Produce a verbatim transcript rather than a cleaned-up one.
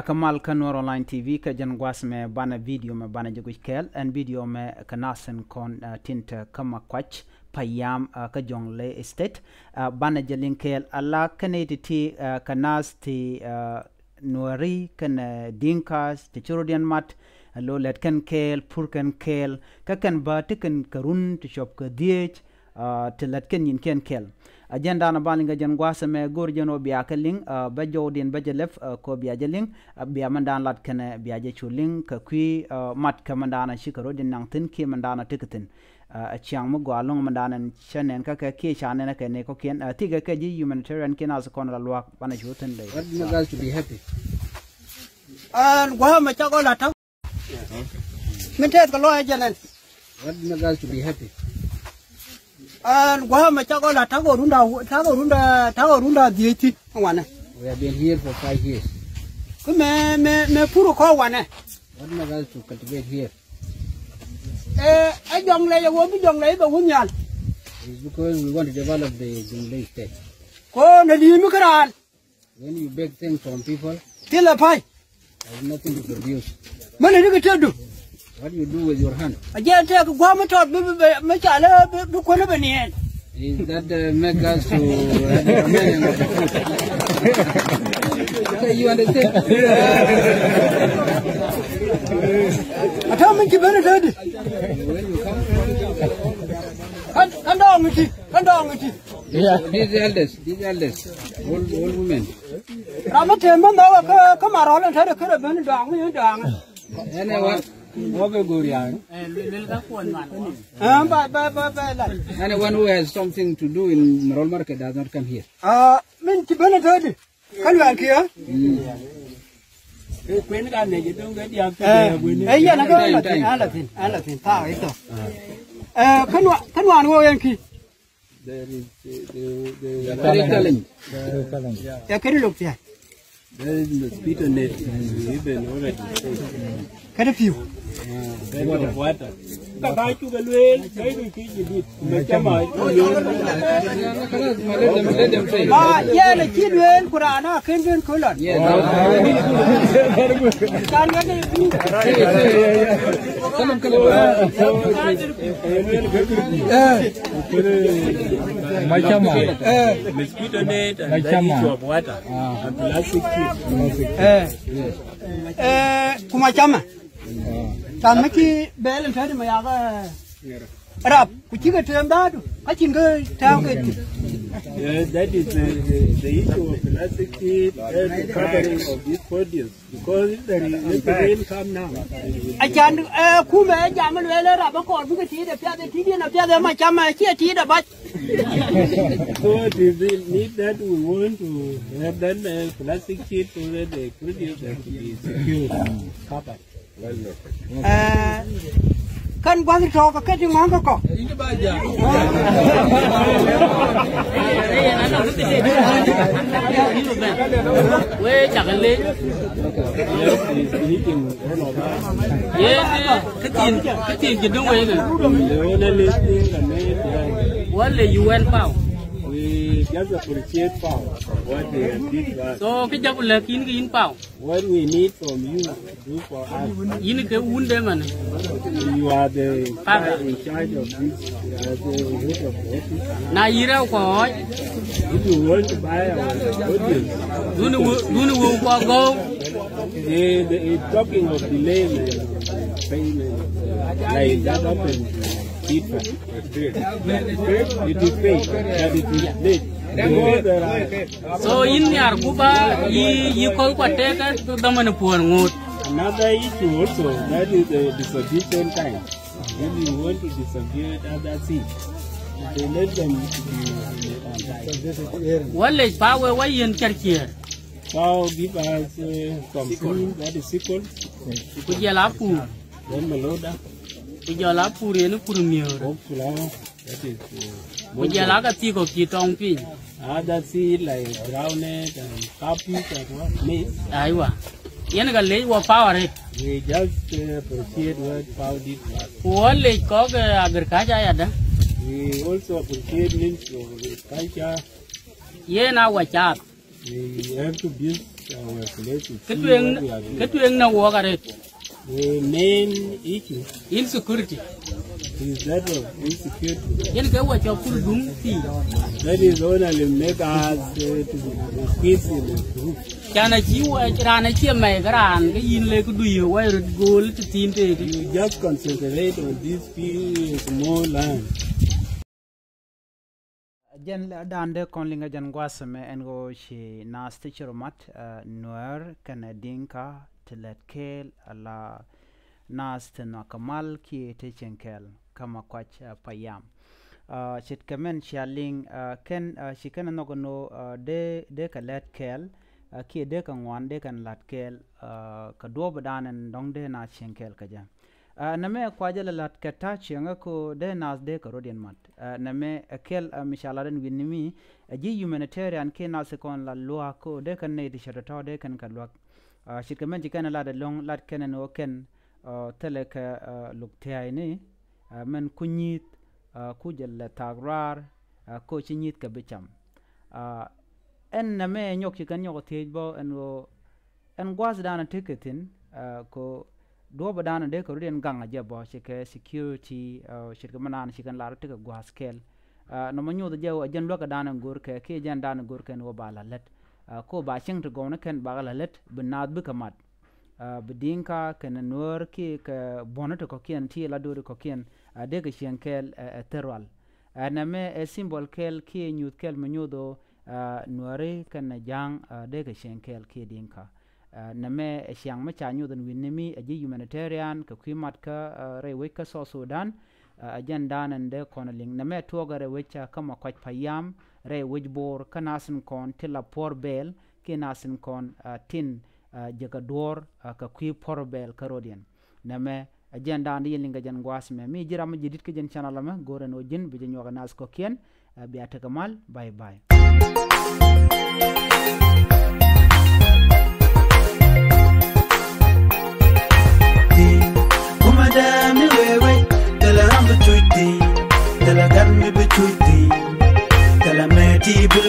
Kä mal kä Nuer Online T V kä jɛn gua̱a̱th mɛ banɛ video mɛ banɛ jɛ guic kɛɛl, ɛn video mɛ kä nath tin kɔn, ah, tin te kä Makuac payam, ah, kä Jonglei State. Ah, banɛ jɛ liŋ kɛɛl ala kɛn iti ti, ah, kä nath ti, ah, Nuɛri kɛnɛ, ah, Dinka ti ci rɔdiɛn mat, ah, lo lɛt kɛn kɛɛl, pur kɛn kɛɛl, kä kɛn bä ti kɛn kɛ run ti cuɔp kɛ dhieec, ah, ti lät kɛn nyin kɛn kɛl. A jɛn danɔ ba liŋ kɛ jɛn gua̱a̱th ɛmɛ go̱o̱r jɛn ɣöö bia kɛ liŋ, ah, bä jɔwdiɛn bä jɛ lɛp, ah, kɛ ɣöö bia jɛ liŋ, ah, bia mɛn daan lat kɛnɛ bia jɛ cu liŋ kɛ kui̱, ah, mat kɛ mɛn daan a cikɛ rɔ̱diɛn naŋ thi̱n kiɛ mɛn daan a tekɛ thi̱n. Ah, a ciaŋ mi gɔaa lo̱ŋ mɛn daan ɛn cä nɛn kä kɛ kiɛ ca nɛn ɛ kɛ nɛy kɔ̱kiɛn, ah, thikɛ kɛ ji̱ humanitarian kiɛn a thikɔn la luaak banɛ cu thi̱n dee. What make us to be happy? Ɛn gua̱a̱th ɛmɛ cakɔ la ta̱k. Min tɛth kɛ lɔaac jɛn ɛn. What make us to be happy? Ɛn gua̱a̱th ɛmɛ cakɔ la ta̱k ɔ runda, ta̱k ɔ runda, ta̱k ɔ runda dhieec thi̱n wanɛ. We have been here for five years. Kä mɛ, mɛ, mɛ pur kɔ wanɛ. What make us to cultivate here? Ɛ, ɛ Jonglei ɛ wä bi Jonglei bɛ wä nhial. It's because we want to develop the Jonglei State. Kɔ nɛ li̱i̱ mi kä raan. When you beg things from people, thilɛ pay. There's nothing to produce. Mɛn ni kɛ tëëdu. What you do with your hand? A jɛ tɛk gua̱a̱th mi tɔt bi, bi, bi, mi ca lɛ bi, bi kuäär bɛ niɛɛn. Is that, uh, make us to, uh, the remaining of the food? Okay, you understand? A täämɛ ci ben a tëëdi. Where you come from? Kä, kä dɔɔŋ iti, kä dɔɔŋ iti. Yeah. These elders, these elders, old, old women. Ram mi tëë mi nhɔk kä, kä Marɔl ɛn te dee kärɛ ben dɔaŋ mi dɔaŋ. Anyone? Wä kɛ go̱o̱r ya̱a̱ŋ. Ɛ, ba, ba, ba, ba, la. Anyone who has something to do in Marɔl market does not come here. Ah, min ci ben a tëëdi. Kä luɛɛl kiɛ? Mm. Ɛ, kuën ka nɛy jɛ dɔ̱ŋ kɛ diaal. Ɛ, ɛ, yɛn a kɛ la thi̱n, a la thi̱n, a la thi̱n, thaak i̱ thɔk. Ɛ, kä nua-, kä nuan wä yɛn ki. There is the, the, the challenge. Challenge. Ɛ, kɛ di lok thia̱a̱. There is mosquito net, even already. Kɛ di pi̱u. Ah, that of water. Ka ka cukɛ lueel, ka cukɛ ci ji̱ dit. Mɛ cama. Ma yɛn a ci lueel ku raan a ken ben kolon. Yes. Kan ŋäth ni pi̱u. Kalam, kalam. Eh. Ma cama. Eh. Mosquito net and the issue of water and plastic sheet. Eh. Eh, kuma cama. Than mi ci bɛɛl in tɛ̈di mi yak, eh, rap ku cikɛ tɛm da̱a̱du ka cin kɛ tɛm kɛ ti. Yes, that is the, the, the issue of plastic sheet and the covering of this produce. Because if there is, if the rain come now. A can, eh, kumɛ jam lueel rap kɔn bikɛ ti̱i̱t a piath, ti̱i̱t in a piath ɛ ma cam a ciɛ ti̱i̱t a bac. So it is in need that we want to have that, uh, plastic sheet so that the produce has to be secure, covered. Ɛ, kɛn gua̱th tɔ̱ kɛ kɛ ti ŋɔ̱ŋ kɛ kɔ. Wee cakɛ lec. Yee kä thi̱n, kä thi̱n ji̱ duŋ wee kɛ. Wä lɛ U N power. We just appreciate power, what they have did to us. So kä jaku lɛ ki̱n kɛ yɛn power. What we need from you, do for us. Yɛn kɛ wundɛ mɛn. You are the father in charge of this, uh, the head of the office. Na yirɛ kɔ ɣɔc. If you want to buy our audience. Duni wu, duni wu kɔ gɔw. The, the, talking of delay, uh, payment, uh, like that happened to people. It is paid, but it is late. Because there are. So yɛn nhiar ku ba yɛ, yɛ kɔl kua tɛkɛ kɛ dhamani puɔ̱ɔ̱r ŋot. Another issue also, that is the distribution time. When you want to distribute other things, they let them to be on time. Wä lec power wä yɛn cär ciɛɛr. Power give us, uh, some food that is sickle. Ku jɛ la puur. Then mɛ loda. Ku jɔl a pur yɛn pur miöör. Wok flour, that is, uh, ku jɔl a kä thiek kɔ ki tɔŋ piny. Other seed like groundnut and cowpeas and what, maize. Aywa. Yɛn kɛ lec wä power it. We just, uh, appreciate what power did for us. Ku wä lec kɔk, uh, agriculture ayadä. We also appreciate Ministry of Agriculture. Yɛn a wä cath. We have to build our place to see what we are doing. Kä tueŋ na wuɔk arɛt. The main issue, insecurity, is that of insecurity. Yɛn kɛ wä cɔ kur duŋ ti. That is only make us, uh, to be peace in the group. Can a ci wä, raan a ci mɛk raan kä yin lek du yɛ wä rut go̱o̱l ti thi̱n tëë ti. You just concentrate on this few small land. Jɛn dan dee kɔn liŋ ɛ jɛn gua̱a̱th ɛmɛ ɛn ɣöö ci naath ti ci rɔ mat, ɛ, Nuäär kɛnɛ Di̱ŋka ti lät kɛɛl ala naath ti nhɔakä mal kiɛ ti cieŋ kɛɛl kä Makuac, ɛ, Payam. Ɛ, ce̱tkɛ mɛn cia liŋ, ɛ, kɛn, ɛ, ci kɛn ɛ nhɔk ɛn ɣöö, ɛ, dee, dee kɛ lät kɛɛl, ɛ, kiɛ dee kɛ ŋuan dee kɛn la̱t kɛɛl, ɛ, kɛ duɔ̱ɔ̱p dan ɛn dɔ̱ŋ dee naath cieŋ kɛɛl kɛ jɛ. Ɛ, nɛmɛ kuacä lɛ la̱t kɛ ta̱a̱ ciɛŋä ko dee naath dee kɛ rɔ̱diɛn mat. Ɛ, nɛmɛ ɛ kɛl, ɛ, mi ca la̱t ɛn wi̱ni mi, ɛ, ji̱ humanitarian kiɛ naath kɔn la luaak ko dee kɛ nɛy ti cɛ tɔ̱tɔ̱ dee kɛn kɛ luak. Ɛ, ce̱tkɛ mɛn ci kɛn ɛ la̱t ɛlɔ̱ŋ la̱t kɛn ɛn ɣöö kɛn, ɛ, thilɛ kɛ, ɛ, luk thia̱a̱cni, ɛ, mɛn ku nyi̱i̱th, ɛ, ku jɛ lɛ thaak ruaar, ɛ, ko ci nyi̱i̱th kɛ bi cam. Ɛ, ɛn nɛmɛ nyɔk ci kɛn nyɔk thiec bä ɛn ɣöö ɛn gua̱a̱th danɔ tekɛ thi̱n, ɛ, ko duɔ̱ɔ̱p danɔ dee kɛ rut yɛn gaŋ a jɛ bä ci kɛ security, ɛ, ce̱tkɛ mi naan ci kɛn lar tekɛ gua̱a̱th kɛl. Ɛ, nɔmɔ nyoth jɛ ɛ jɛn luäk danɔ go̱r kɛ kiɛ jɛn danɔ go̱r kɛn wä ba la lät. Ɛ, ko ba cieŋ ti gɔwni kɛn ba la lät bi naath bikɛ mat. Ɛ, bi Di̱ŋka kɛnɛ Nuäär kiɛ kɛ buɔ̱ni ti kɔ̱kiɛn ti la do̱ri kɔ̱kiɛn, ɛ, dee kɛ cieŋ kɛɛl, ɛ, ɛ thil rual. Ɛ, nɛmɛ ɛ symbol kɛl kiɛ nyuuth kɛl mi nyoth ɣöö, ɛ, Nuääri kɛnɛ Ja̱a̱ŋ, ɛ, dee kɛ cieŋ kɛɛl kiɛ Di̱ŋka. Ɛ, nɛmɛ ɛ ciaŋ mi ca nyoth ɛn wi̱ni mi ɛ ji̱ humanitarian kɛ kui̱ mat kä, ɛ, rɛy wec kä South Sudan, ɛ, ɛ jɛn dan ɛn dee kɔn liŋ. Nɛmɛ tuɔɔkɛ rɛy wec, ɛ, kä Makuac Payam, rɛy wec Bor kä naath in kɔn ti la Porbel kiɛ naath in kɔn, ɛ, tin, ɛ, jɛ kɛ duɔ̱ɔ̱r, ɛ, kɛ kui̱ Porbel kä rɔ̱diɛn. Nɛmɛ ɛ jɛn dan di yɛn liŋ kɛ jɛn gua̱a̱th mɛ. Mi ji̱ ram mi ji̱ di̱t kä jɛn channel ɛmɛ, go̱o̱rɛ ni ɣöö ji̱n bi jɛ nyuak ɛ naath kɔ̱kiɛn, ɛ, bia tekɛ mal. Bye bye. Kuma dee mi wee wee, thilɛ ram bi cuc thi̱n, thilɛ gat mi bi cuc thi̱n, thilɛ mɛ ti bi